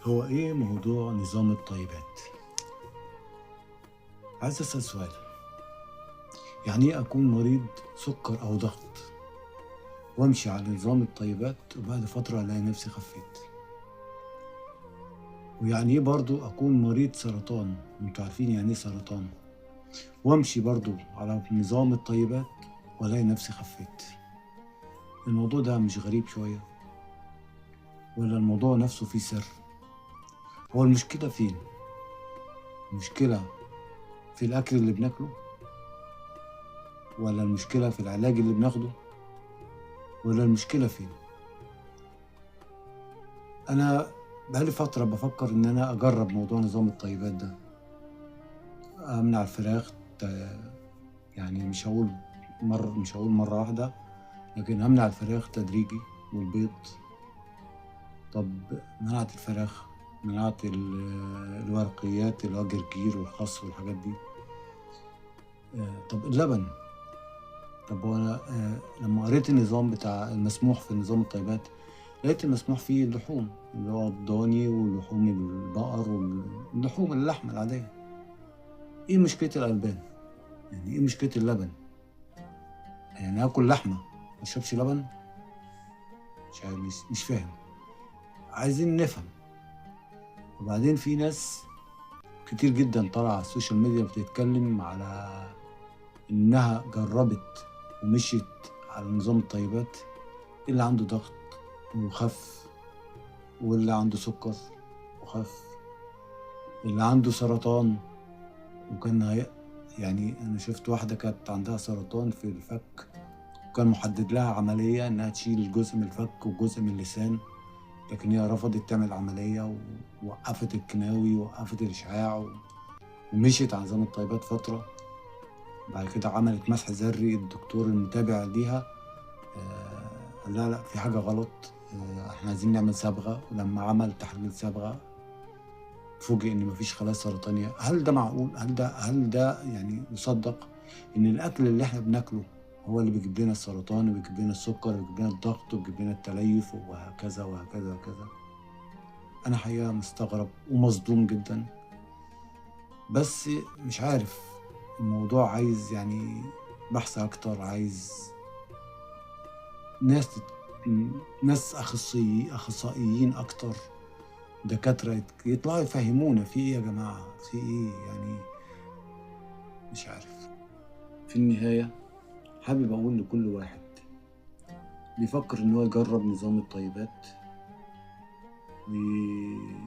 هو ايه موضوع نظام الطيبات؟ عايز اسال سؤال، يعني ايه اكون مريض سكر او ضغط وامشي على نظام الطيبات وبعد فترة الاقي نفسي خفيت؟ ويعني ايه برضو اكون مريض سرطان، انتوا عارفين يعني ايه سرطان، وامشي برضو على نظام الطيبات والاقي نفسي خفيت؟ الموضوع ده مش غريب شوية؟ ولا الموضوع نفسه فيه سر؟ هو المشكلة فين؟ المشكلة في الأكل اللي بناكله؟ ولا المشكلة في العلاج اللي بناخده؟ ولا المشكلة فين؟ أنا بقالي فترة بفكر إن أنا أجرب موضوع نظام الطيبات ده، أمنع الفراخ، يعني مش هقول مرة واحدة، لكن همنع الفراخ تدريجي والبيض. طب منعت الفراخ، منعت الورقيات اللي هو جرجير والخس والحاجات دي. طب اللبن، طب وانا لما قريت النظام بتاع المسموح في نظام الطيبات لقيت المسموح فيه اللحوم اللي هو الضاني ولحوم البقر واللحوم اللحمة العادية. ايه مشكلة الألبان؟ يعني ايه مشكلة اللبن؟ يعني اكل لحمة ما اشربش لبن؟ مش فاهم. عايزين نفهم. وبعدين في ناس كتير جدا طالعه على ال social media بتتكلم على انها جربت ومشيت على نظام الطيبات، اللي عنده ضغط وخف، واللي عنده سكر وخف، اللي عنده سرطان وكان يعني انا شفت واحدة كانت عندها سرطان في الفك وكان محدد لها عملية انها تشيل جزء من الفك وجزء من اللسان، لكن هي رفضت تعمل عملية ووقفت الكيماوي ووقفت الإشعاع ومشيت على نظام الطيبات فترة. بعد كده عملت مسح ذري، الدكتور المتابع ليها قال لها لا في حاجة غلط، احنا عايزين نعمل صبغة. ولما عمل تحليل صبغة فوجئ إن مفيش خلايا سرطانية. هل ده معقول؟ هل ده يعني يصدق إن الأكل اللي احنا بناكله هو اللي بيجيب لنا السرطان وبيجيب لنا السكر وبيجيب لنا الضغط وبيجيب لنا التليف وهكذا وهكذا وهكذا؟ أنا حقيقة مستغرب ومصدوم جدا، بس مش عارف، الموضوع عايز يعني بحث أكتر، عايز ناس أخصائيين أكتر، دكاترة يطلعوا يفهمونا في إيه يا جماعة، في إيه يعني، مش عارف. في النهاية حابب أقول لكل واحد بيفكر إن هو يجرب نظام الطيبات